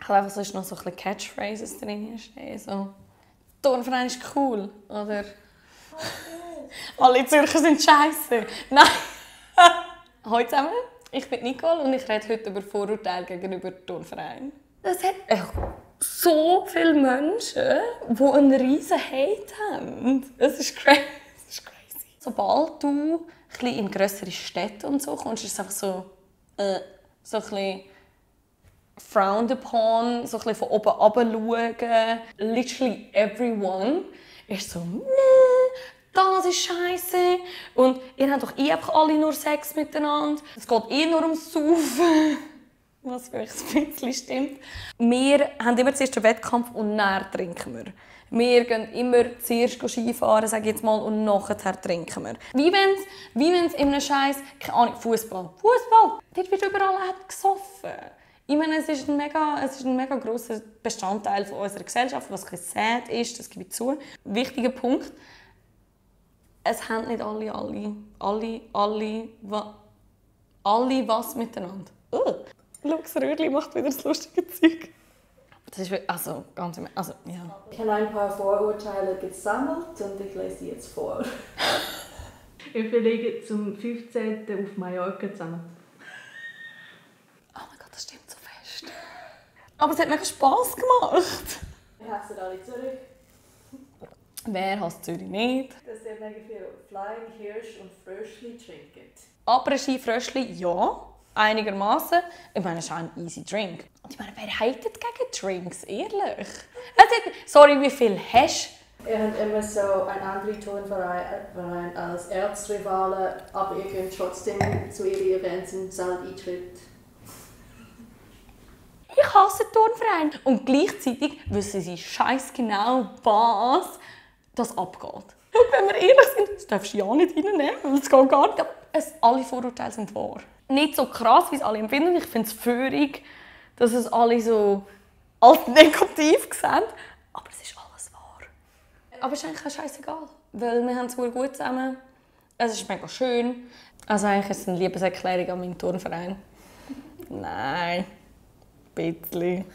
Ich habe einfach sonst noch so ein bisschen Catchphrases drin stehen. So, Turnverein ist cool. Oder alle Zürcher sind scheiße. Nein. Hallo zusammen, ich bin Nicole und ich rede heute über Vorurteile gegenüber Turnvereinen. Es hat so viele Menschen, die einen riesen Hate haben. Es ist crazy. Sobald du in grössere Städte und so kommst, ist es einfach so ein bisschen frowned upon, so ein bisschen von oben runter schauen. Literally everyone ist so, das ist scheiße. Und ihr habt doch einfach alle nur Sex miteinander. Es geht nur ums Saufen. Was vielleicht ein bisschen stimmt. Wir haben immer zuerst den Wettkampf und dann trinken wir. Wir gehen immer zuerst Skifahren, sage ich jetzt mal, und nachher trinken wir. Wie wenn es in einem Scheiß, keine Ahnung, Fußball, dort wird überall gesoffen. Ich meine, es ist ein mega grosser Bestandteil von unserer Gesellschaft, was ein sad ist, das gebe ich zu. Wichtiger Punkt, es haben nicht alle was miteinander. Schau, das Röhrchen macht wieder das lustige Zeug. Das ist ganz ja. Ich habe ein paar Vorurteile gesammelt und ich lese sie jetzt vor. Wir fliegen zum 15. auf Mallorca zusammen. Oh mein Gott, das stimmt so fest. Aber es hat mega Spass gemacht. Wir hassen alle Zürich. Wer hasst Zürich nicht? Dass ihr mega viel Flying Hirsch und Fröschli trinkt. Après-Ski Fröschli, ja. Einigermaßen. Ich meine, es ist auch ein easy Drink. Und ich meine, wer hatet gegen Drinks? Ehrlich? Sorry, wie viel hast du? Ihr habt immer so einen anderen Turnverein als Erzrivalen, aber ihr könnt trotzdem zu ihren Events und zahlt Eintritt. Ich hasse Turnverein. Und gleichzeitig wissen sie scheissgenau, was das abgeht. Und wenn wir ehrlich sind, das darfst du ja nicht reinnehmen, weil es geht gar nicht. Aber alle Vorurteile sind wahr. Nicht so krass, wie es alle empfinden. Ich finde es führig, dass es alle so als negativ sehen. Aber es ist alles wahr. Aber es ist eigentlich scheißegal, weil wir haben es gut zusammen. Es ist mega schön. Also eigentlich ist es eine Liebeserklärung an meinen Turnverein. Nein, bisschen.